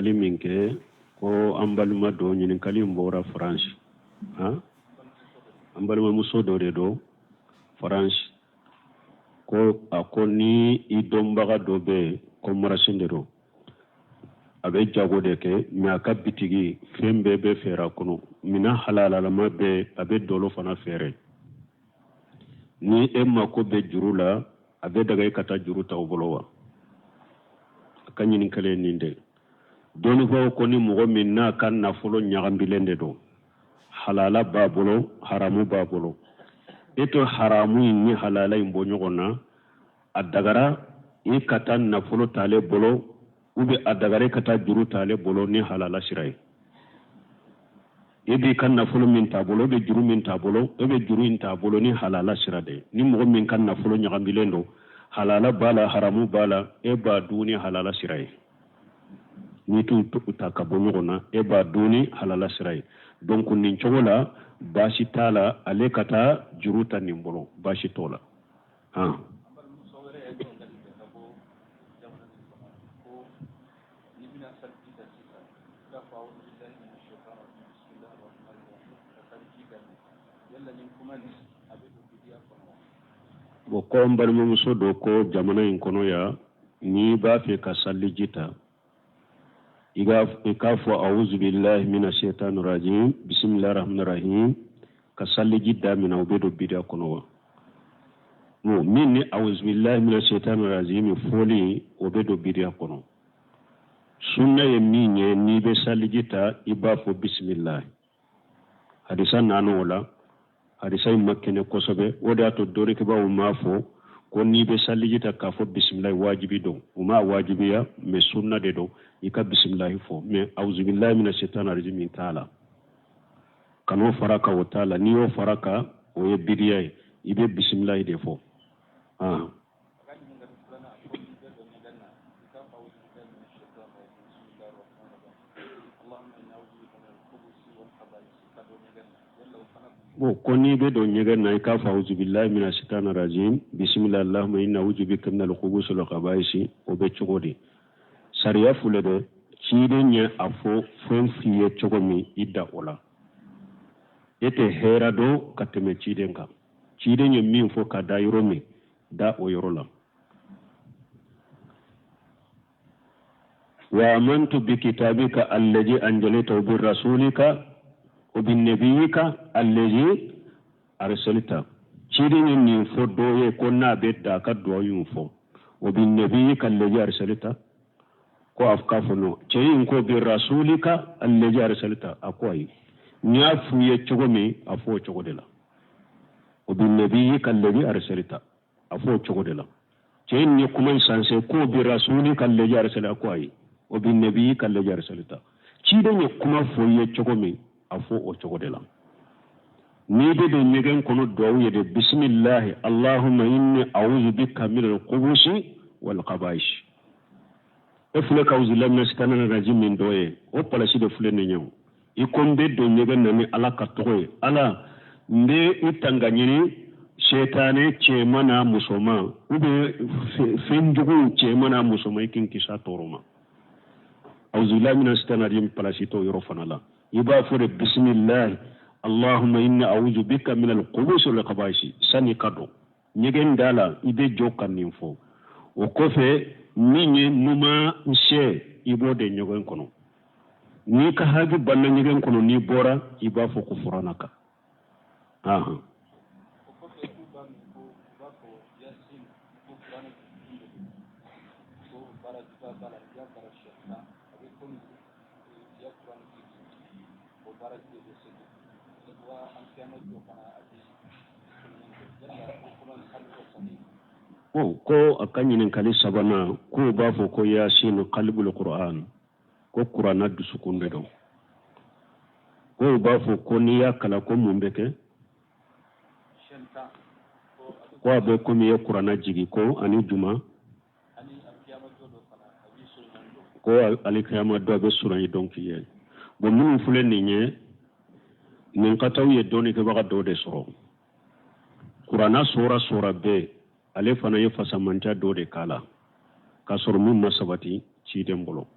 Ɲininkali min kɛ ko an balima dɔ ɲininkali in bɔra France han an balimamuso dɔ de don France ko a ko ni i dɔnbaga dɔ bɛ yen ko marasin de don a bɛ jago de kɛ mais a ka bitigi fɛn bɛɛ bɛ feere a kɔnɔ minan halalalama bɛɛ a bɛ dɔlɔ fana feere ni e mako bɛ juru la a bɛ daga e ka taa juru ta o bolo wa a ka ɲininkali ye nin de dɔnnibaaw ko ni mɔgɔ min n'a ka nafolo ɲagambilen de don halala b'a bolo haramu b'a bolo e to haramu in ni halala in bɔ ɲɔgɔn na a dagara i ka taa nafolo t'ale bolo ou bien a dagara i ka taa juru t'ale bolo ni halala sira ye e b'i ka nafolo min t'a bolo e bɛ juru min t'a bolo e bɛ juru in t'a bolo ni halala sira de ye ni mɔgɔ min ka nafolo ɲagamilen don halala b'a la haramu b'a la e b'a dun ni halala sira ye n'i t'u ta ka bɔ ɲɔgɔn na e b'a dun ni halala sira ye donc nin cogo la baasi t'a la ale ka taa juru ta nin bolo baasi t'o la han bon ko n balimamuso dɔ ko jamana in kɔnɔ yan n'i b'a fɛ ka saliji ta i k'a fɔ awuzubilahi mina shaitani rajim bisimilahi rahmani rahim ka saliji damina o bɛ don bidiya kɔnɔ wa bon min ni awuzubilahi mina shaitani rajim fɔli o bɛ don bidiya kɔnɔ sunna ye min ye n'i bɛ saliji ta i b'a fɔ bisimilahi hadisa nana o la hadisa in ma kɛnɛ kosɛbɛ o de y'a to dɔnnikɛbaaw m'a fɔ ko n'i bɛ saliji ta k'a fɔ bisimilahi wajibi don u m'a wajibiya mais sunna de don i ka bisimilahi fɔ mais awuzubilahi mina shaitani rajim t'a la kan'o fara kan o t'a la n'i y'o fara kan o ye bidiya ye i bɛ bisimilahi de fɔ bon ko n'i bɛ don ɲɛgɛn na i k'a fɔ auzubillahi mina shaitani rajim bisimilahi allahumma inni auzu bika minal khubusi wal khabaisi o bɛ cogo di sariya filɛ dɛ ciden ye a fɔ fɛn f'i ye cogo min i da o la e tɛ hɛrɛ dɔn ka tɛmɛ ciden kan ciden ye min fɔ ka da yɔrɔ min da o yɔrɔ la wa amantu bi kitabika allazi anzalta bi rasulika wa bi nabiyika allazi arsalta ciden ye nin fɔ dɔ ye ko n'a bɛ da ka duwawu in fɔ wa bi nabiyika allazi arsalta ko a k'a fɔ non cɛ in ko bi rasulika allazi arsalta a ko ayi n y'a f'u ye cogo min a fɔ o cogo de la wa bi nabiyika allazi arsalta a fɔ o cogo de la cɛ in ye kuma in sanse ko bi rasulika allazi arsalta a ko ayi wa bi nabiyika allazi arsalta ciden ye kuma fɔ i ye cogo min a fɔ o cogo de la n'i bɛ don ɲɛgɛn kɔnɔ duwawu ye de bisimilahi allahumma inni a'udhu bika minal khubusi wal khaba'is e filɛ ka auzubillahi mina shaitani rajim min dɔ ye o palasi de filɛ nin ye o i ko n bɛ don ɲɛgɛn na ni ala ka tɔgɔ ye ala n bɛ i tanga ɲini sɛtanɛ cɛman n'a musoman ou bien fɛn juguw cɛman n'a musoman i k'i kisi a tɔɔrɔ ma auzubillahi mina shaitani rajim palasi t'o yɔrɔ fana la i b'a fɔ de bisimilahi allahumma inni a'udhu bika minal khubusi wal khabaisi sani ka don ɲɛgɛn da la i bɛ jɔ ka nin fɔ o kɔfɛ min ye numan sɛ i b'o de ɲɛgɛn kɔnɔ n'i ka haju banna ɲɛgɛn kɔnɔ n'i bɔra i b'a fɔ ko furanaka ahan Bon ko a ka ɲininkali sabanan k'u b'a fɔ ko yasin qalbul qur'an ko kuranna dusukun de don k'u b'a fɔ ko n'i y'a kalan ko mun bɛ kɛ ko a bɛ komi i ye kuranna jigi ko ani juma ko alikiyama don a bɛ suran dɔn k'i ye bon minnu filɛ nin ye nin kataw ye dɔnnikɛbaga dɔw de sɔrɔ kuranna sora sora bɛɛ ale fana ye fasamantiya dɔ de k'a la K'a sɔrɔ min ma sabati ciden bolo.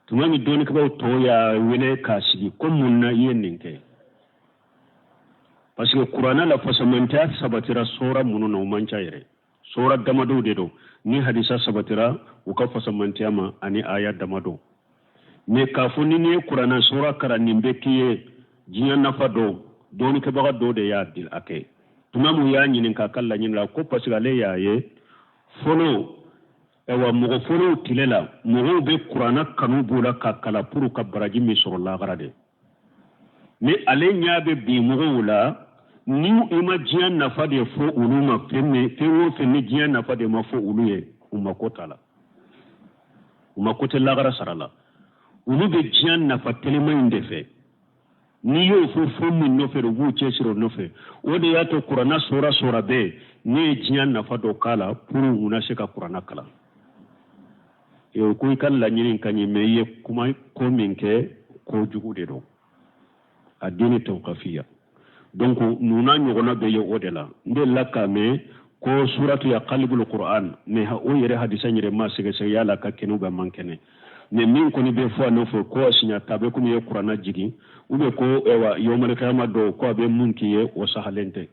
Tuma min dɔnnikɛbaaw tɔw y'a wele k'a sigi ko mun na i ye nin kɛ, parce que kuranɛ la fasamantiya sabatira sɔra minnu na, o man ca yɛrɛ, sɔra damadɔw de don ni hadisa sabatira u ka fasamantiya ma ani aya damadɔ. Mais k'a fɔ ni n'i ye kuranɛ sɔra karan nin bɛ k'i ye diɲɛ nafa dɔ, dɔnnikɛbaga dɔ de y'a di a kɛ. Tuma min y'a ɲininka a ka laɲini la, ko parce que ale y'a ye fɔlɔ, ayiwa, mɔgɔ fɔlɔw tile la, mɔgɔw bɛ kuranɛ kanu b'u la ka kalan pour ka baraji min sɔrɔ lahara de. Mais ale ɲɛ bɛ bi mɔgɔw la, ni i ma diɲɛ nafa de fɔ olu ma, fɛn min, fɛn o fɛn ni diɲɛ nafa de ma fɔ olu ye, u mako t'a la, u mako tɛ lahara sara la. Olu bɛ diɲɛ nafa telima in de fɛ. N'i y'o fɔ fɛn min nɔfɛ, u b'u cɛsiri o nɔfɛ. O de y'a to kuranna sɔra sɔra bɛɛ ne ye diɲɛ nafa dɔ k'a la pour u na se ka kuranna kalan. O ko i ka laɲini ka ɲi, mais i ye kuma ko min kɛ, ko jugu de don a diini tawkafiya. Donc ninnu n'a ɲɔgɔnna bɛ ye o de la. N delila k'a mɛn ko suratu ya qalibul qur'an, mais o yɛrɛ hadisa yɛrɛ ma sɛgɛsɛgɛ yala ka kɛnɛ bɛ man kɛnɛ. Mais min kɔni bɛ fɔ a nɔfɛ ko a siɲɛ ta bɛ komi i ye kuranna jigin, ou bien ko ɛwa yawmalikayama dɔw ko a bɛ mun k'i ye, o sahalen tɛ,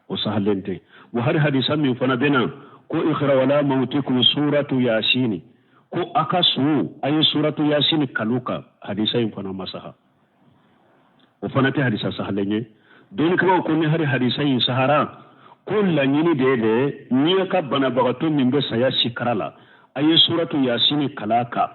o sahalen tɛ. Wa hali hadisa min fana bɛ na ko iqra'u ala mawtikum suratu yasini, ko a ka su a ye suratu yasini kalu kan, hadisa in fana ma saha, o fana tɛ hadisa sahalen ye. Dɔnnikɛlaw ko ni hali hadisa in sahara, ko laɲini de ye dɛ, n'i ye ka banabagatɔ min bɛ saya sikara la, a ye suratu yasini kala kan,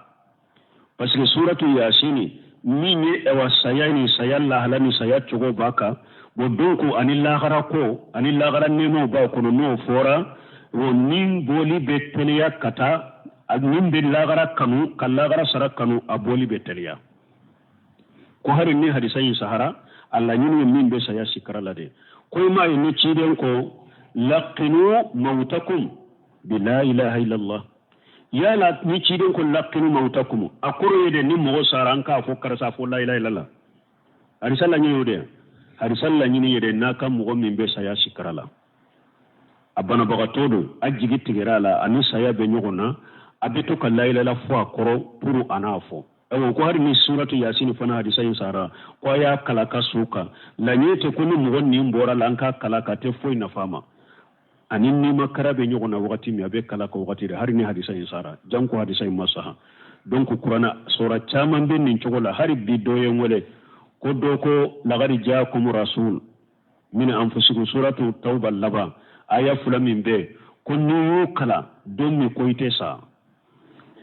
parce que suratu yasini min ye ɛwa saya ni saya lahala ni saya cogo b'a kan. Bon, donc ani lahara ko ani lahara nɛɛmaw b'a kɔnɔ, n'o fɔra, o ni bɔli bɛ teliya ka taa min bɛ lahara kanu ka lahara sara kanu, a bɔli bɛ teliya. Ko hari ni hadisa in sahara, a laɲini ye min bɛ saya sikara la de. Ko i m'a ye ni ciden ko laqinu mawtakum bi la ilaha illallah, yala ni ciden ko laqinu mawtakum, a kɔrɔ ye de ni mɔgɔ sara an k'a fɔ karisa fɔ la ilaha illallah. Hadisa laɲini o de ye, hadisa laɲini ye de n'a ka mɔgɔ min bɛ saya sikara la, a banabagatɔ don, a jigi tigɛra a la, ani saya bɛ ɲɔgɔn na, a bɛ to ka la ilaha fɔ a kɔrɔ pour a n'a fɔ. Ayiwa, ko hali ni suratu yasini fana hadisa in sara, ko a y'a kala ka su kan, laɲini tɛ ko ni mɔgɔ nin bɔra la an k'a kala ka tɛ foyi nafa ma. Ani nimakara bɛ ɲɔgɔn na wagati min, a bɛ kala ka wagati de, hali ni hadisa in sara, janko hadisa in ma saha. Donc kuranna sɔra caman bɛ nin cogo la. Hali bi dɔ ye n wele ko dɔ ko lagadi jaakum rasul min anfusikum, suratu tawba laban aya 2 min bɛ ko n'i y'o kalan don min ko i tɛ sa,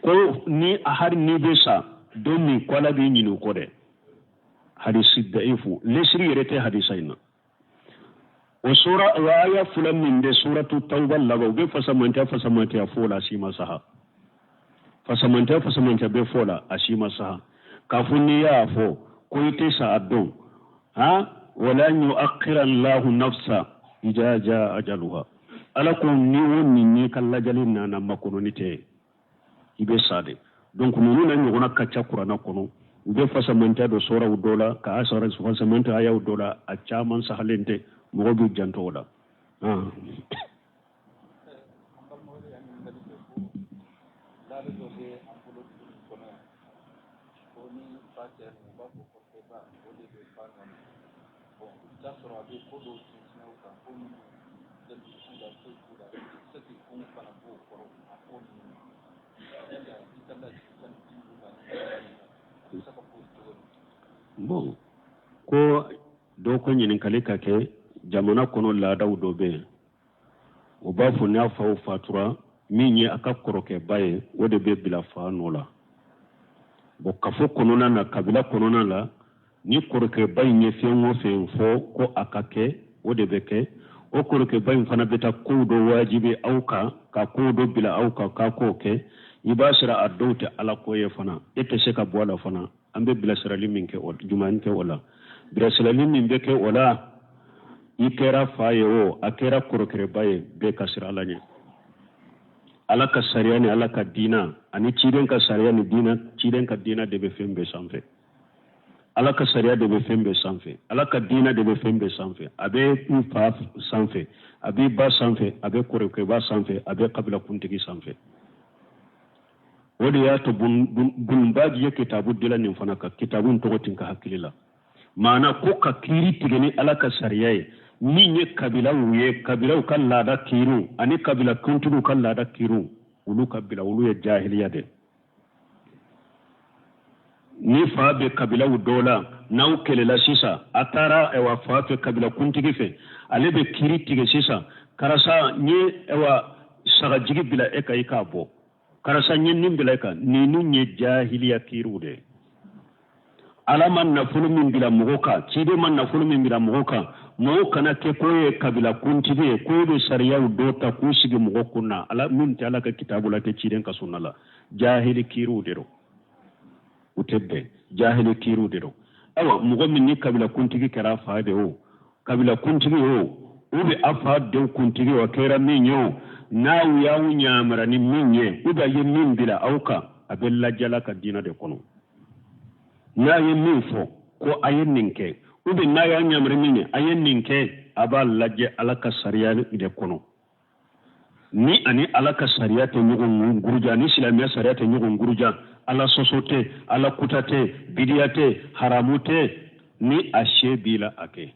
ko ni hali n'i bɛ sa don min ko Ala b'i ɲini o kɔ dɛ. Hadisi daifu lesiri yɛrɛ tɛ hadisa in na. O sura o aya 2 min bɛ suratu tawba laban, u bɛ fasamantiya fasamantiya fɔ la, a si ma saha. Fasamantiya fasamantiya bɛ fɔ la, a si ma saha. K'a fɔ n'i y'a fɔ ko i tɛ sa a don, ha wala yu'akhkhira Allahu nafsa idha jaa ajaluha, Ala ko ni o ni n'i ka lajali nana makɔnɔni tɛ, i bɛ sa de. Donc ninnu na ɲɔgɔnna ka ca kuranna kɔnɔ. U bɛ fasamantiya dɔ sɔrɔ u dɔ la k'a sɔrɔ fasamantiya ayaw dɔ la, a caman sahalen tɛ, mɔgɔ b'u janto o la. Bon, ko dɔw ko ɲininkali ka kɛ jamana kɔnɔ, laadaw dɔ bɛ yen, o b'a fɔ n'a faw fatura, min ye a ka kɔrɔkɛba ye, o de bɛ bila fa nɔ la. Bon, kafo kɔnɔna na, kabila kɔnɔna la, ni kɔrɔkɛba in ye fɛn o fɛn fɔ ko a ka kɛ, o de bɛ kɛ. O kɔrɔkɛba in fana bɛ taa kow dɔ wajibi aw kan, ka kow dɔ bila aw kan k'a k'o kɛ. I b'a sɔrɔ a dɔw tɛ ala ko ye fana, e tɛ se ka bɔ a la fana. An bɛ bilasirali min kɛ o jumɛn kɛ o la, bilasirali min bɛ kɛ o la, i kɛra fa ye o, a kɛra kɔrɔkɛba ye, bɛɛ ka siran ala ɲɛ. Ala ka sariya ni ala ka diina ani ciden ka sariya ni diina, ciden ka diina de bɛ fɛn bɛɛ sanfɛ. Ala ka sariya de bɛ fɛn bɛɛ sanfɛ, ala ka diina de bɛ fɛn bɛɛ sanfɛ. A bɛ n fa sanfɛ, a bɛ ba sanfɛ, a bɛ kɔrɔkɛba sanfɛ, a bɛ kabila kuntigi sanfɛ. O de y'a to Bunbaji ye kitabu dila nin fana kan, kitabu in tɔgɔ tɛ n ka hakili la. Maana ko ka kiiri tigɛ ni Ala ka sariya ye, min ye kabilaw ye, kabilaw ka laada kiiriw ani kabila kuntigiw ka laada kiiriw, olu ka bila, olu ye jahiliya de. Ni fa bɛ kabilaw dɔ la, n'aw kɛlɛla sisan, a taara ayiwa fa fɛ, kabila kuntigi fɛ, ale bɛ kiiri tigɛ sisan. Karisa, n ye ayiwa sagajigi bila e kan, i k'a bɔ. Karisa, n ye nin bila e kan. Ninnu ye jahiliya kiiriw de ye. Ala ma nafolo min bila mɔgɔ kan, ciden ma nafolo min bila mɔgɔ kan, mɔgɔ kana kɛ ko ye kabila kuntigi ye, ko e bɛ sariyaw dɔ ta k'u sigi mɔgɔ kun na, ala min tɛ Ala ka kitabu la, tɛ ciden ka sunna la. Jahili kiiriw de don, u tɛ bɛn, jahili kiiriw de don. Ayiwa, mɔgɔ min ni kabila kuntigi kɛra a fa de o, kabila kuntigi o, u bɛ a fa denw kuntigi o, a kɛra min ye o, n'aw y'aw ɲamara ni min ye, u bɛ a ye min bila aw kan, a bɛ lajɛ Ala ka diinɛ de kɔnɔ. N'a ye min fɔ ko a ye nin kɛ, u bɛ n'a y'a ɲamara min ye, a ye nin kɛ, a b'a lajɛ Ala ka sariya de kɔnɔ. Ni ani Ala ka sariya tɛ ɲɔgɔn guruja, ni silamɛya sariya tɛ ɲɔgɔn guruja, Ala sɔsɔ tɛ, Ala kuta tɛ, bidiya tɛ, haramu tɛ, ni a se b'i la, a kɛ.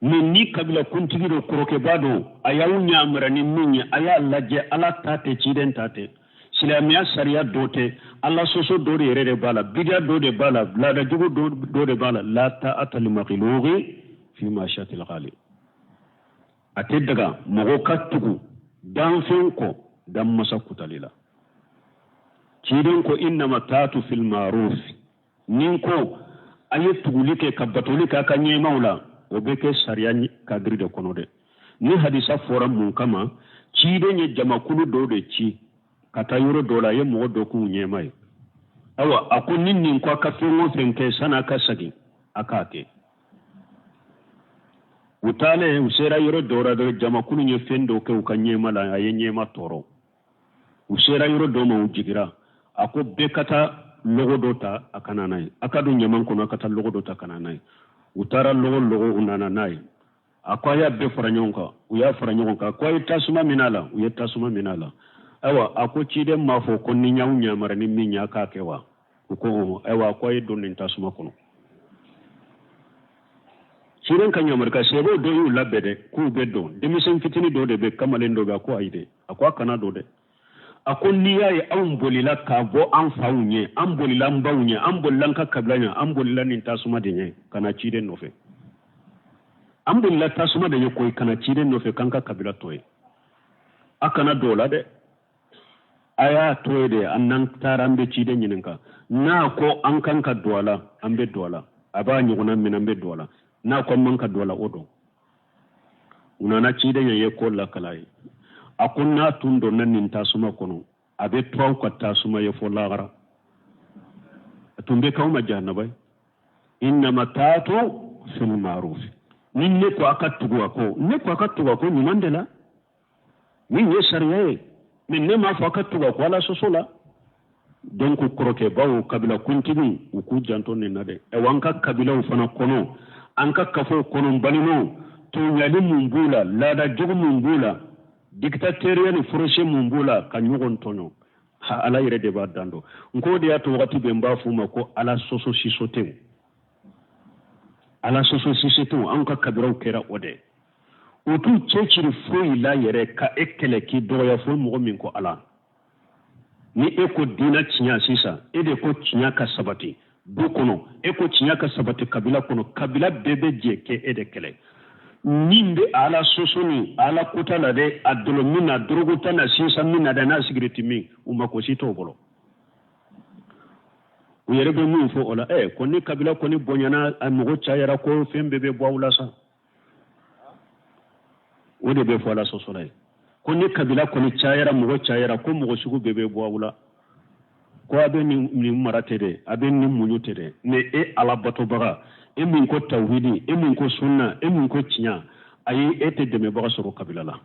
Mɛ ni kabila kuntigi don, kɔrɔkɛba don, a y'aw ɲamara ni min ye, a y'a lajɛ Ala ta tɛ, ciden ta tɛ, silamɛya sariya dɔ tɛ, Ala sɔsɔ dɔ de yɛrɛ de b'a la, bidiya dɔ de b'a la, laada jugu dɔ de b'a la. La ta'ata li makhluqi fi ma'siyatil khaliq. A tɛ daga mɔgɔ ka tugu danfɛn kɔ danmasa kutali la. Ciden ko innama taatu fil ma'ruf, ni ko a ye tuguli kɛ ka batoli k'a ka ɲɛmaw la, o bɛ kɛ sariya kadiri de kɔnɔ dɛ. Ni hadisa fɔra mun kama? Ciden ye jamakulu dɔw de ci ka taa yɔrɔ dɔ la, a ye mɔgɔ dɔ k'u ɲɛma ye. Ayiwa, a ko ni nin ko a ka fɛn o fɛn kɛ san'a ka segin, a k'a kɛ. U taalen, u sera yɔrɔ dɔ la dɔrɔn, jamakulu ye fɛn dɔ kɛ u ka ɲɛma la, a ye ɲɛma tɔɔrɔ. U sera yɔrɔ dɔ ma, u jigira. A ko bɛɛ ka taa lɔgɔ dɔ ta a ka na n'a ye, a ka don ɲaman kɔnɔ, a ka taa lɔgɔ dɔ ta ka na n'a ye. U taara lɔgɔ lɔgɔ, u nana n'a ye. A ko a y'a bɛɛ fara ɲɔgɔn kan. U y'a fara ɲɔgɔn kan. A ko a ye tasuma minɛ a la. U ye tasuma minɛ a la. Ayiwa, a ko ciden m'a fɔ ko ni y'aw ɲamara ni min ye, a k'a kɛ wa? U ko ɔhɔn. Ayiwa, a ko a ye don nin tasuma kɔnɔ. Ciden ka ɲamari sɛbɛw dɔ y'u labɛn dɛ k'u bɛ don. Denmisɛn fitinin dɔ de bɛ, kamalen dɔ bɛ, a ko ayi dɛ, a ko a kana don dɛ. A ko n'i y'a ye anw bolila k'a bɔ an faw ɲɛ, an bolila an baw ɲɛ, an bolila an ka kabila ɲɛ, an bolila nin tasuma de ɲɛ ka na ciden nɔfɛ. An bolila tasuma de ɲɛ koyi ka na ciden nɔfɛ k'an ka kabila to yen. A kana don o la dɛ, a y'a to yen de, an n'an taara an bɛ ciden ɲininka. N'a ko an kan ka don a la, an bɛ don a la. A b'a ɲɔgɔnna minɛ, an bɛ don a la. N'a ko an man ka don a la, o don. U nana ciden ye ko lakala ye. A ko n'a tun donna nin tasuma kɔnɔ, a bɛ to aw ka tasuma ye fo lahara, a tun bɛ k'aw ma jahanaba ye. Innama taatu fil ma'ruf. Ni ne ko a ka tugu a kɔ, ne ko a ka tugu a kɔ ɲuman de la, min ye sariya ye. Mɛ ne m'a fɔ a ka tugu a kɔ Ala sɔsɔ la. Donc kɔrɔkɛbaw, kabila kuntigiw, u k'u janto nin na dɛ. Ayiwa, an ka kabilaw fana kɔnɔ, an ka kafow kɔnɔ, n balimaw, tɔɲali mun b'u la, laada jugu mun b'u la, dictateuriya ni furuse mun b'u la, ka ɲɔgɔn tɔɲɔ, ha, Ala yɛrɛ de b'a dan dɔn. N k'o de y'a to wagati bɛɛ n b'a f'u ma ko Ala sɔsɔ siso tɛ, Ala sɔsɔ siso tɛ. Anw ka kabilaw kɛra o de, u t'u cɛsiri foyi la yɛrɛ ka e kɛlɛ k'i dɔgɔya fo mɔgɔ min ko Ala. Ni e ko diinɛ tiɲɛ sisan, e de ko tiɲɛ ka sabati du kɔnɔ, e ko tiɲɛ ka sabati kabila kɔnɔ, kabila bɛɛ bɛ jɛ kɛ e de kɛlɛ. Min bɛ Ala sɔsɔ ni Ala kota la dɛ, a dɔlɔ min na, dɔrɔgu ta na, sisan min na dɛ, n'a sigiriti min, u mako si t'o bolo. U yɛrɛ bɛ min fɔ o la, ko ni kabila kɔni bonyana, a mɔgɔ cayara, ko fɛn bɛɛ bɛ bɔ aw la sa. O de bɛ fɔ Ala sɔsɔla ye, ko ni kabila kɔni cayara, mɔgɔ cayara, ko mɔgɔ sugu bɛɛ bɛ bɔ aw la, ko a bɛ nin mara tɛ dɛ, a bɛ nin muɲu tɛ dɛ. Mɛ e Ala batobaga, e min ko tawhidi, e min ko sunna, e min ko tiɲɛ, ayi, e tɛ dɛmɛbaga sɔrɔ kabila la.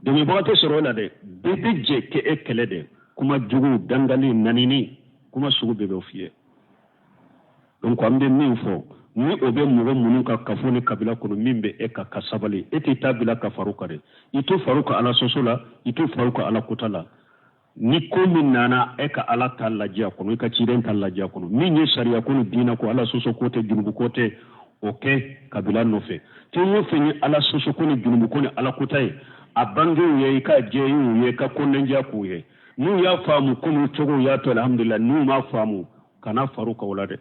Dɛmɛbaga tɛ sɔrɔ e la dɛ. Bɛɛ bɛ jɛ kɛ e kɛlɛ dɛ. Kuma jugu, dangali, nanini, kuma sugu bɛɛ bɛ f'i ye. Donc an bɛ min fɔ, ni o bɛ mɔgɔ minnu ka kafo ni kabila kɔnɔ, min bɛ e ka sabali, e t'i ta bila ka far'u kan dɛ. I t'o far'u ka Ala sɔsɔ la, i t'o far'u ka Ala kota la. Ni ko min nana, e ka Ala ta lajɛ a kɔnɔ, i ka ciden ta lajɛ a kɔnɔ. Min ye sariya ko ni diinɛ ko, Ala sɔsɔ ko tɛ, junubu ko tɛ, o kɛ kabila nɔfɛ. Fɛn o fɛn ye Ala sɔsɔ ko ni junubu ko ni Ala kota ye, a bangew ye, i ka jɛ y'u ye, ka kɔnɔnajɛya k'u ye. N'u y'a faamu komi cogo y'a to, alhamdulillah. N'u m'a faamu, kana far'u kan o la dɛ,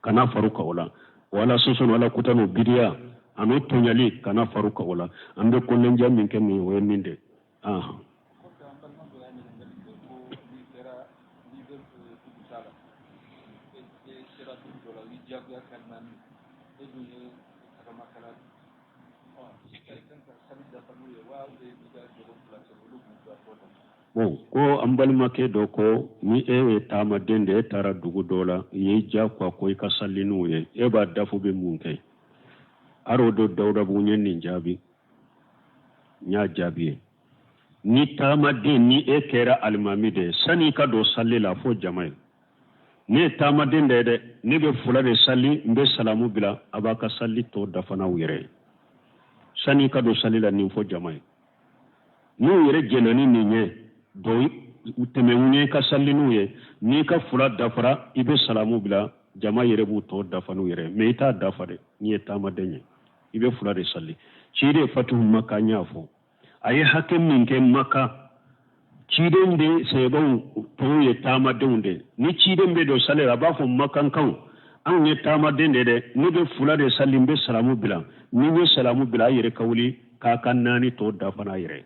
kana far'u kan o la. O Ala sɔsɔ ni Ala kota n'o bidiya an'o tɔɲali, kana far'u kan o la. An bɛ kɔnɔnajɛya min kɛ nin, o ye nin de. Ahan. Kɔfɛ, an balima dɔ y'a ɲininkali kɛ ko n'i kɛra, n'i bɛ dugu ta la, e sera dugu dɔ la, u y'i diyagoya ka naani, e dun ye tagamakɛla de ye, e kan ka sali dafa n'u ye wa, ou bien i ka jɔgo fila kɛ, olu b'u ka tɔ dafa? Bon, ko an balimakɛ dɔ ko ni e ye taamaden de, e taara dugu dɔ la, i y'i diyagoya ko i ka sali n'u ye, e b'a dafu bɛ mun kɛ? Hali o don Dawudabugu, n ye nin jaabi, n y'a jaabi ye. Ni taamaden, ni e kɛra alimami de ye, sani i ka don sali la, fo jama ye, ne ye taamaden de ye dɛ, ne bɛ fula de sali, n bɛ salamu bila, a b'a ka sali tɔ dafa n'aw yɛrɛ ye. Sani i ka don sali la, nin fɔ jama ye. N'u yɛrɛ jɛnna ni nin ye, dɔw u tɛmɛ u ɲɛ, i ka sali n'u ye. N'i ka fula dafara, i bɛ salamu bila, jama yɛrɛ b'u tɔ dafa n'u yɛrɛ ye. Mais i t'a dafa dɛ. N'i ye taamaden ye, i bɛ fula de sali. Ciden fatuhu Maka, n y'a fɔ, a ye hakɛ min kɛ Maka, ciden de sahabaw tɔw ye taamadenw de. Ni ciden bɛ don sali la, a b'a fɔ makankaw, anw ye taamaden de dɛ, ne bɛ fula de sali, n bɛ salamu bila. Ni n ye salamu bila, a yɛrɛ ka wuli k'a ka naani tɔ dafa n'a yɛrɛ.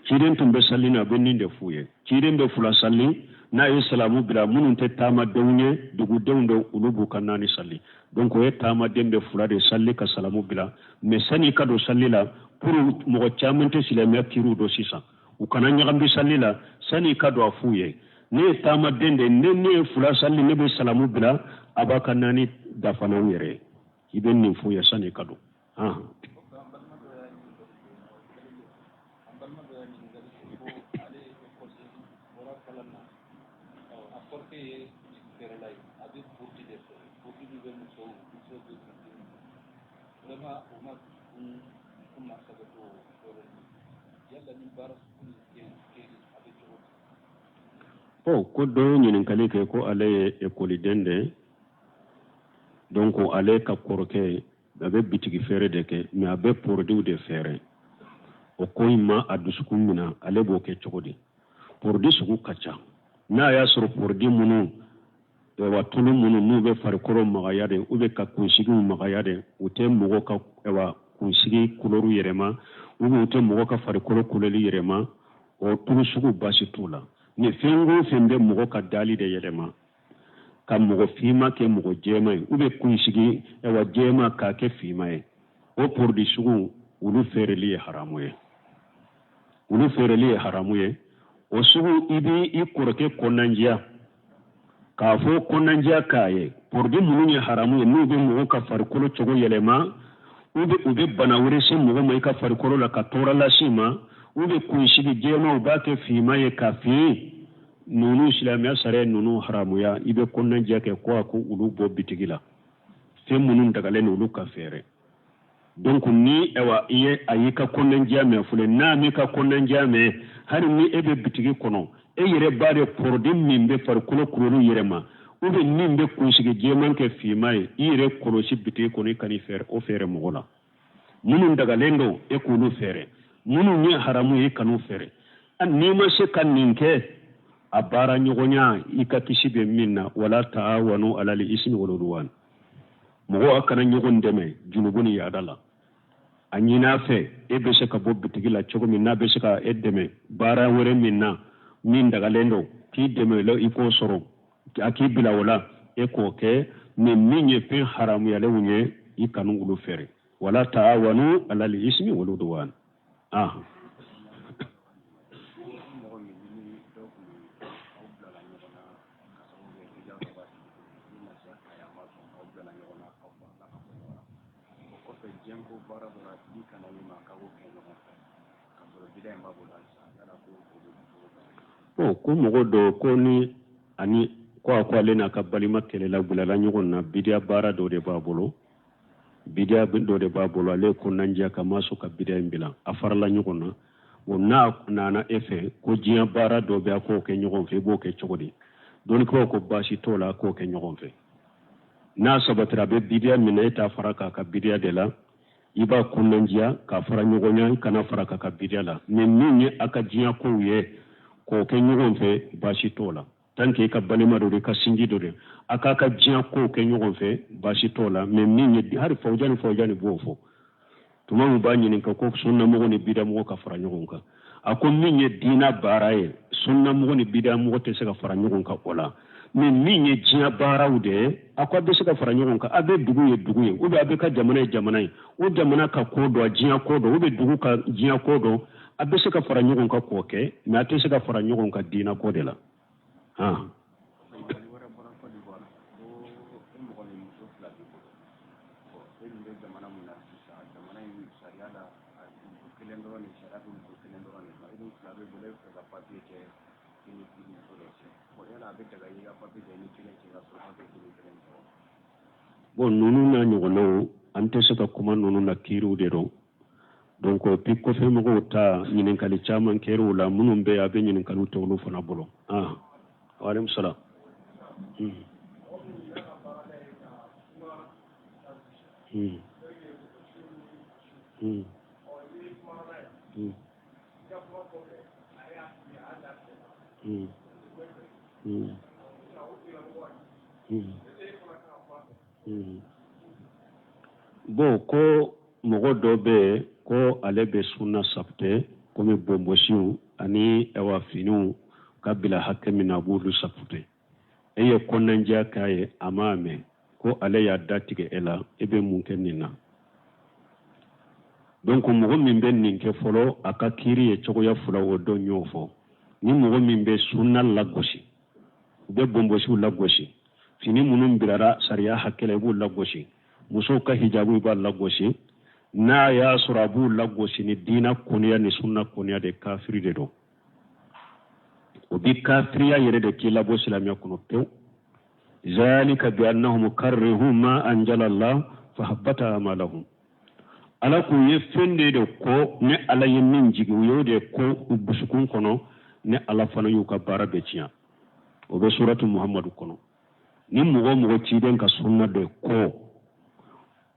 Ciden tun bɛ sali na, a bɛ nin de f'u ye. Ciden bɛ fula sali, n'a ye salamu bila, minnu tɛ taamadenw ye, dugudenw de, olu b'u ka naani sali. Donc o ye taamaden bɛ fula de sali ka salamu bila. Mais sani i ka don sali la, pour mɔgɔ caman tɛ silamɛya kiriw dɔn sisan, u kana ɲagami sali la, sani i ka don, a f'u ye, ne ye taamaden de, ne ye fula sali, ne bɛ salamu bila, a b'a ka naani dafa n'aw yɛrɛ ye. I bɛ nin f'u ye sani i ka don. An balima dɔ y'a ɲininkali kɛ ko ale ye école bɔra kalan na, a kɔrɔkɛ ye feerela ye, a bɛ produit de feere, produit min bɛ musow bɛ kuntigi, vraiment o ma dusukun ma sɛbɛ to o yɔrɔ yala ni baara sugu nin kɛ, a bɛ cogo di? Bon, ko dɔ ye ɲininkali kɛ ko ale ye ekɔliden de ye, donc ale ka kɔrɔkɛ a bɛ bitigi feere de kɛ, mais a bɛ produit de feere. O ko in ma a dusukun minɛ, ale b'o kɛ cogo di? Produit sugu ka ca. N'a y'a sɔrɔ produit minnu, wa tulu minnu n'u bɛ farikolo magaya de, u bɛ ka kunsigiw magaya de, u tɛ mɔgɔ ka wa kunsigi kulɔru yɛlɛma, u bɛ u tɛ mɔgɔ ka farikolo kulɔri yɛlɛma, o tulu sugu baasi t'u la. Ni fɛn o fɛn bɛ mɔgɔ ka dali de yɛlɛma, ka mɔgɔ finma kɛ mɔgɔ jɛma ye, u bɛ kunsigi wa jɛma k'a kɛ finma ye, o produit sugu, olu feereli ye haramu ye, olu feereli ye haramu ye. O sugu, i b'i i kɔrɔkɛ kɔnɔnandiya k'a fɔ kɔnɔnandiya k'a ye, produit minnu ye haramu ye, n'u bɛ mɔgɔ ka farikolo cogo yɛlɛma, u bɛ bana wɛrɛ se mɔgɔ ma i ka farikolo la, ka tɔɔrɔ lase i ma, u bɛ kunsigi jɛma, u b'a kɛ finma ye ka fin, ninnu silamɛya sariya ninnu haramuya. I bɛ kɔnɔnandiya kɛ ko a ko olu bɔ bitigi la. Fɛn minnu dagalen don, olu ka feere. Donc ni ayiwa i ye a y'i ka kɔnɔnandiya mɛn fɔlɔ, n'a m'i ka kɔnɔnandiya mɛn, hali ni e bɛ bitigi kɔnɔ, e yɛrɛ b'a de produit min bɛ farikolo kulɔri yɛlɛma, ou bien min bɛ kunsigi jɛman kɛ finman ye, i yɛrɛ kɔlɔsi bitigi kɔnɔ, i kan'i feere o feere mɔgɔ la. Minnu dagalen don, e k'olu feere. Minnu ye haramu ye, i kan'u feere. N'i ma se ka nin kɛ, a baara ɲɔgɔnya, i ka kisi bɛ min na, wala taawanu alal ismi wal udwan, mɔgɔw a kana ɲɔgɔn dɛmɛ junubu ni yaada la. A ɲin'a fɛ, e bɛ se ka bɔ bitigi la cogo min, n'a bɛ se ka e dɛmɛ baara wɛrɛ min na min dagalen don, k'i dɛmɛ la i k'o sɔrɔ, a k'i bila o la, e k'o kɛ. Ni min ye fɛn haramuyalenw ye, i kanu olu feere. Wala taawanu alal ismi wal udwan. Ah, mɔgɔ min ni dɔ kun aw bilala ɲɔgɔn na ka sababu kɛ bida dɔ b'a tigi bolo, ni nasiya ka ye, a ma sɔn, aw bilala ɲɔgɔn na, aw farala ka bɔ ɲɔgɔn na, o kɔfɛ diɲɛ ko baara dɔ la, a tigi kana min ma k'a b'o kɛ ɲɔgɔn fɛ k'a sɔrɔ bida in b'a bolo halisa, yala ko o bɛ cogo di? Bon, ko mɔgɔ dɔ ko ni ani ko a ko ale n'a ka balima kɛlɛla, bilala ɲɔgɔn na, bidiya baara dɔ de b'a bolo, bidiya dɔ de b'a bolo, ale ye kɔnɔnandiya ka ma sɔn ka bidiya in bila, a farala ɲɔgɔn na. O n'a nana e fɛ ko diɲɛ baara dɔ bɛ a k'o kɛ ɲɔgɔn fɛ, i b'o kɛ cogo di? Dɔnnikɛlaw ko baasi t'o la, a k'o kɛ ɲɔgɔn fɛ. N'a sabatira a bɛ bidiya min na, e t'a fara k'a ka bidiya de la, i b'a kunnandiya k'a fara ɲɔgɔn ɲa, i kana fara k'a ka bidiya la. Mais min ye a ka diɲɛ kow ye k'o kɛ ɲɔgɔn fɛ, baasi t'o la. Tant que i ka balima dɔ de, i ka sinji dɔ de, a k'a ka diɲɛ kow kɛ ɲɔgɔn fɛ, baasi t'o la. Mais min ye hali Fawujani Fawujani b'o fɔ tuma min b'a ɲininka ko sunnamɔgɔ ni bidamɔgɔ ka fara ɲɔgɔn kan, a ko min ye diina baara ye, sunnamɔgɔ ni bidamɔgɔ tɛ se ka fara ɲɔgɔn kan o la. Mais min ye diɲɛ baaraw de ye, a ko a bɛ se ka fara ɲɔgɔn kan. A bɛ dugu ye dugu ye, ou bien a bɛ ka jamana ye jamana ye, o jamana ka ko dɔ, diɲɛ ko dɔ, ou bien dugu ka diɲɛ ko dɔ, a bɛ se ka fara ɲɔgɔn kan k'o kɛ, mais a tɛ se ka fara ɲɔgɔn kan diina ko de la. Han. Ɲininkali wɛrɛ bɔra Côte d'Ivoire ko e mɔgɔ min muso fila b'i bolo, bon e dun bɛ jamana min na sisan, jamana in sariya la muso kelen dɔrɔn de, sariya bɛ muso kelen dɔrɔn de ma, e dun fila b'i bolo, e bɛ fɛ ka papiye kɛ i ni i muso dɔ cɛ, bon yala a bɛ daga i ka papiye kɛ i ni kelen cɛ ka sɔrɔ papiye k'i ni kelen cɛ wa? Bon, ninnu n'a ɲɔgɔnnaw, an tɛ se ka kuma ninnu na, kiiriw de don. Donc puis kɔfɛ mɔgɔw ta ɲininkali caman kɛra o la, minnu bɛ yen a bɛ ɲininkaliw tɛ olu fana bolo. Ah, waaleykum salaam. Bon, ko mɔgɔ dɔ bɛ yen ko ale bɛ sunna sapte, komi bonbosiw ani ɛwa finiw ka bila hakɛ min na, a b'olu sapte. E ye kɔnɔnandiya k'a ye, a m'a mɛn, ko ale y'a datigɛ e la, e bɛ mun kɛ nin na? Donc mɔgɔ min bɛ nin kɛ fɔlɔ, a ka kiiri ye cogoya fila, o dɔ y'o fɔ. Ni mɔgɔ min bɛ sunna lagosi, u bɛ bonbosiw lagosi, fini minnu birara sariya hakɛ la, i b'u lagosi, musow ka hijabu i b'a lagosi, n'a y'a sɔrɔ a b'u lagosi ni diina kɔniya ni sunna kɔniya de, kafiri de don. O bi kafiriya yɛrɛ de k'i labɔ silamɛya kɔnɔ pewu. Zalika bi annahum karrihu ma anjala Allah fa habbata amalahum. Ala k'u ye fɛn de ko ne Ala ye min jigin, u y'o de ko u dusukun kɔnɔ, ne Ala fana y'u ka baara bɛɛ tiɲɛ. O bɛ suratu Muhammadu kɔnɔ. Ni mɔgɔ o mɔgɔ ciden ka sunna de ko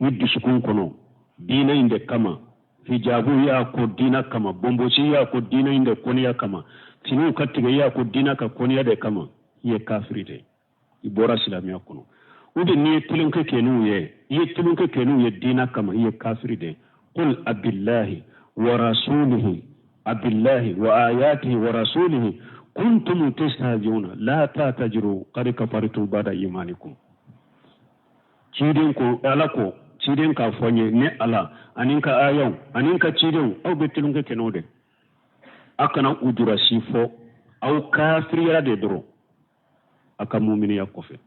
i dusukun kɔnɔ diinɛ in de kama, hijabu y'a ko diinɛ kama, bonbosi y'a ko diinɛ in de kɔniya kama, finiw ka tigɛ y'a ko diinɛ ka kɔniya de kama, i ye kafiri de, i bɔra silamɛya kɔnɔ. Ou bien n'i ye tulonkɛ kɛ n'u ye, i ye tulonkɛ kɛ n'u ye diinɛ kama, i ye kafiri de. Qul abillahi wa rasulihi, abillahi wa ayatihi wa rasulihi kuntum tastahzi'una la ta'tajiru qad kafartum ba'da imanikum. Ciden ko, Ala ko, ciden k'a fɔ n ye, ne Ala ani n ka ayaw ani n ka cidenw, aw bɛ tulonkɛ kɛ n'o de, a kana ujura si fɔ, aw kafiriyara de dɔrɔn a ka muminiya kɔfɛ.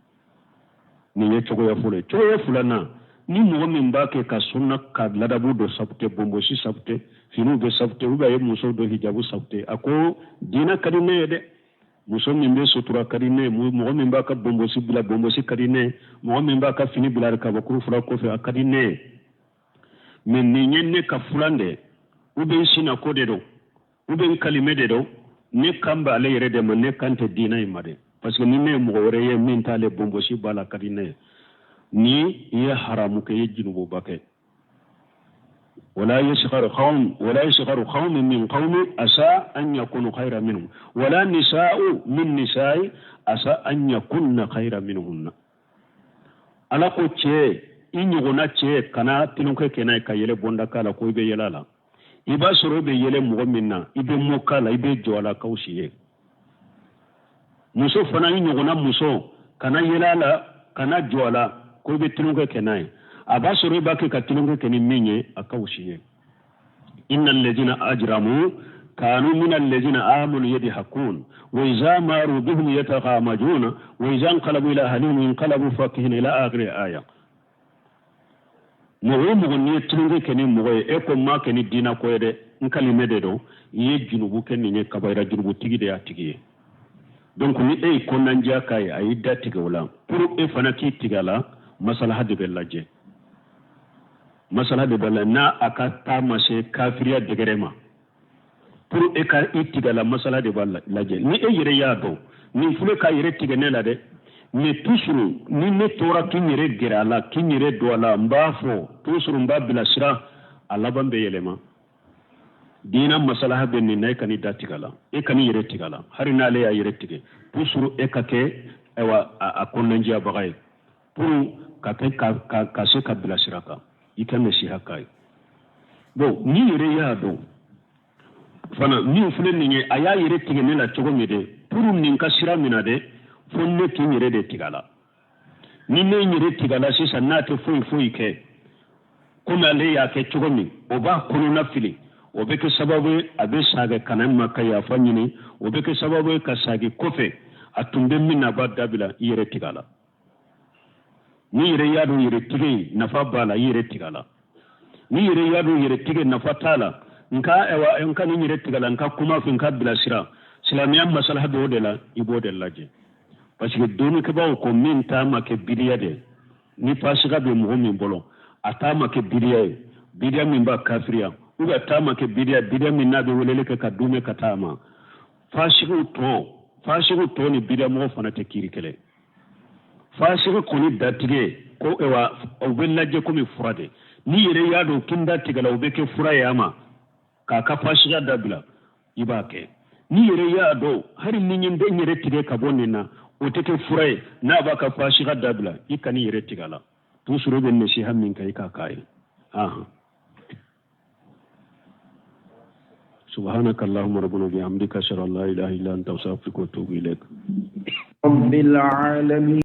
Nin ye cogoya fɔlɔ ye. Cogoya filanan, ni mɔgɔ min b'a kɛ ka sunna ka ladabu dɔ sabute, bonbosi sabute, finiw bɛ sabute, ou bien a ye muso dɔ hijabu sabute, a ko diinɛ ka di ne ye dɛ, muso min bɛ sutura ka di ne ye, mɔgɔ min b'a ka bonbosi bila, bonbosi ka di ne ye, mɔgɔ min b'a ka fini bila kabakuru fila kɔfɛ, a ka di ne ye, mais nin ye ne ka fulan de, ou bien n sina ko de don, ou bien n kalimɛ de don, ne kan bɛ ale yɛrɛ de ma, ne kan tɛ diinɛ in ma dɛ, parce que ni ne ye mɔgɔ wɛrɛ ye min t'ale bonbosi b'a la, ka di ne ye. Ni i ye haramu kɛ, i ye junububa kɛ. ولا يسخر قوم ولا يسخر قوم من قوم عسى أن يكونوا خيرا منهم ولا نساء من نساء عسى أن يكون خيرا منهن. Ala ko cɛ, i ɲɔgɔnna cɛ kana tulonkɛ kɛ n'a ye ka yɛlɛ bonda k'a la ko i bɛ yɛlɛ a la. I b'a sɔrɔ i bɛ yɛlɛ mɔgɔ min na, i bɛ mɔ k'a la, i bɛ jɔ a la k'aw si ye. Muso fana, i ɲɔgɔnna muso kana yɛlɛ a la, kana jɔ a la ko i bɛ tulonkɛ kɛ n'a ye. A b'a sɔrɔ i b'a kɛ ka tulonkɛ kɛ ni min ye, a ka wusi ye. Inna alladhina ajramu kanu min alladhina amanu yadhakun wa idha maru bihim yataghamajuna wa idha inqalabu ila ahlihim inqalabu fakihin ila akhir aya. Mɔgɔ o mɔgɔ n'i ye tulonkɛ kɛ ni mɔgɔ ye, e ko n m'a kɛ ni diinɛ ko ye dɛ, n kalimɛ de don, i ye junubu kɛ nin ye, kabayira junubutigi de y'a tigi ye. Donc ni e ye kɔnɔnandiya k'a ye, a y'i da tigɛ o la, pour e fana k'i tigɛ a la, masalaha de bɛ lajɛ. Masala de bɛ la n'a a ka taa ma se kafiriya degré ma. Pour e ka i tigɛ la, masala de b'a lajɛ. Ni e yɛrɛ y'a dɔn nin filɛ k'a yɛrɛ tigɛ ne la dɛ, mais toujours ni ne tora k'i yɛrɛ gɛrɛ a la, k'i yɛrɛ don a la, n b'a fɔ toujours, n b'a bilasira, a laban bɛ yɛlɛma. Diina masalaha bɛ nin na, e kan'i da tigɛ a la, e kan'i yɛrɛ tigɛ a la. Hali n'ale y'a yɛrɛ tigɛ, toujours e ka kɛ ayiwa a kɔnɔnandiyabaga ye pour ka kɛ ka se ka bilasira kan, i ka nasiha k'a ye. Bon, n'i yɛrɛ y'a dɔn fana min filɛ nin ye, a y'a yɛrɛ tigɛ ne la cogo min dɛ, pour nin ka sira min na dɛ, fo ne k'i yɛrɛ de tigɛ a la. Ni ne yɛrɛ tigɛ a la sisan, n'a tɛ foyi foyi kɛ komi ale y'a kɛ cogo min, o b'a kɔnɔna fili, o bɛ kɛ sababu ye a bɛ sagin ka na n ma ka yafa ɲini, o bɛ kɛ sababu ye ka sagin kɔfɛ, a tun bɛ min na, a b'a dabila. I yɛrɛ tigɛ a la. N'i yɛrɛ y'a dɔn yɛrɛ tigɛ nafa b'a la, i yɛrɛ tigɛ a la. N'i yɛrɛ y'a dɔn yɛrɛ tigɛ nafa t'a la, nka ayiwa, n ka nin yɛrɛ tigɛ la, n ka kuma fɛ, n ka bilasira, silamɛya masalaha bɛ o de la, i b'o de lajɛ. Parce que dɔnnikɛbaaw ko min ta ma kɛ bidiya de, ni fasika bɛ mɔgɔ min bolo, a ta ma kɛ bidiya ye, bidiya min b'a kafiriya, ou bien a ta ma kɛ bidiya, bidiya min n'a bɛ weleli kɛ ka dumɛ ka taa ma. Fasigiw tɔ ni bidiya mɔgɔ fana tɛ kiiri kelen. Fasigi kɔni datigɛ ko ewa, o bɛ lajɛ komi fura de. N'i yɛrɛ y'a dɔn kin datigɛ la, o bɛ kɛ fura ye a ma k'a ka fasiya dabila, i b'a kɛ. N'i yɛrɛ y'a dɔn hali ni n ye n yɛrɛ tigɛ ka bɔ nin na, o tɛ kɛ fura ye n'a b'a ka fasiya dabila, i kan'i yɛrɛ tigɛ a la. Toujours i bɛ nasiha min kɛ, i k'a k'a ye. Ahan. سبحانك اللهم ربنا وبحمدك، اشهد ان لا اله الا انت، استغفرك واتوب اليك. رب العالمين.